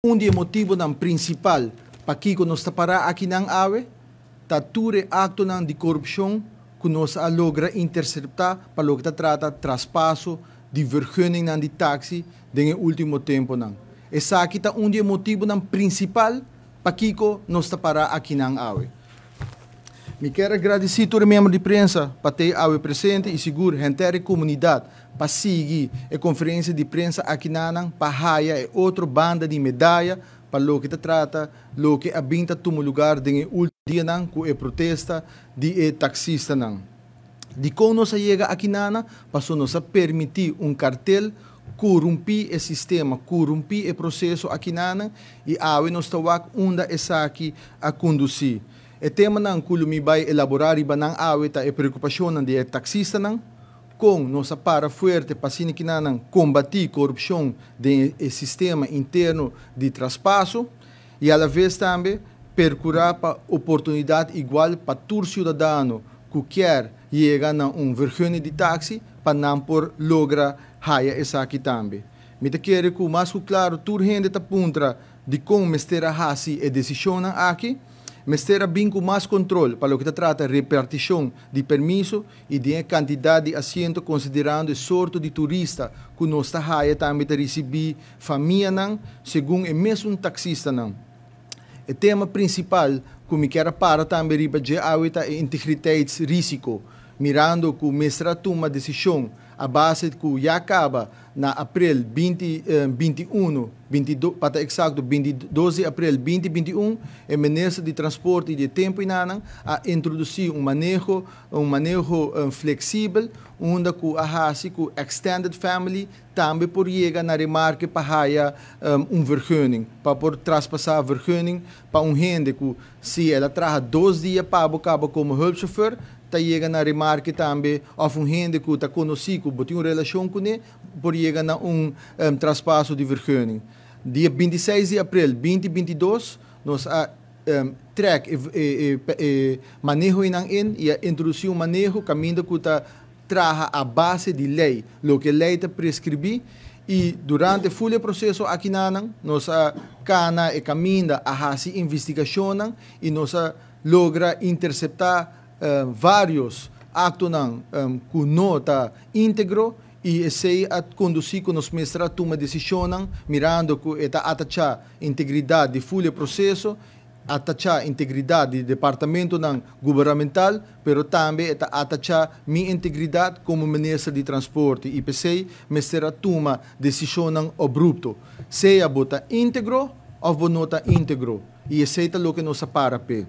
Un di e motibonan prinsipal pakiko nos ta pará akinan awe ta tur e aktonan di korupshon ku nos a logra interseptá pa loke ta trata traspaso di vergunningnan di taksi den e último temponan. Esaki ta un di e motibonan prinsipal pakiko nos ta pará akinan awe. Mi kier a gradisí tur e miembro di prensa pa t'ei awe presente i sigur henter e komunidat pa sigui e konferensia di prensa akinanan pa haya e otro banda di medaya pa loke ta trata loke a bin ta tuma lugar den e ultimo dianan ku e protesta di e taksistanan. Dikon nos a yega akinana? Paso nos a permití un kartel korumpí e sistema, korumpí e proseso akinanan i awe nos ta wak unda esaki a kondusí. E temanan ku lo mi bai elaborá riba nan awe ta e preokupashonnan di e taksistanan, Kon nos a para fuerte pa asina kinanan kombatí korupshon den e sistema interno di traspaso i alaves tambe perkurá pa oportunidat igual pa tur siudadano ku kier yega na un vergunning di taksi pa nan por logra haya esaki tambe. Mi ta kere ku mas ku klaro tur hende ta puntra dikon mester a hasi e desishonnan aki. Mester a bin ku mas kontrol pa loke ta trata repartishon di permiso i den e kantidat di asiento konsiderando e sorto di turista ku nos ta haya tambe ta risibí famianan, segun e mesun taksistanan. E tema prinsipal ku mi kier a para tambe riba dje awe ta e integriteitsrisico, mirando ku mester a tuma desishon a base ku ya kaba na aprel 2021, pa ta eksakto 22 di aprel 2021, e minister di Transporte di e tempu enanan a introdusí un maneho fleksibel unda ku a hasi ku extended family tambe por yega na remarke pa haya un vergunning, pa por traspasá vergunning pa un hende ku si el a traha 2 dia pa bo kaba komo hulpchauffeur, ta yega na remarke tambe, òf un hende ku ta konosí ku bo tin un relashon kuné, por yega na un traspaso di vergunning. Dia 26 di aprel 2022, nos a trek e maneho in i a introdusí un maneho kaminda ku ta traha a base di lei, loke lei ta preskribí, i durante full e proseso akinan, nos a kana e kaminda a hasi investigashon i nos a logra interseptá vários aktonan ku no ta íntegro i esei a kondusí ku nos mester a tuma desishon mirando ku ta ataká integridat di full e proseso, ataká integridat di departamento gubernamental, pero tambe ta ataká mi integridat komo minister di transporte i p'esei mester a tuma desishon abrupto. Sea bo ta íntegro òf bo no ta íntegro. I esei ta loke nos a para p'e.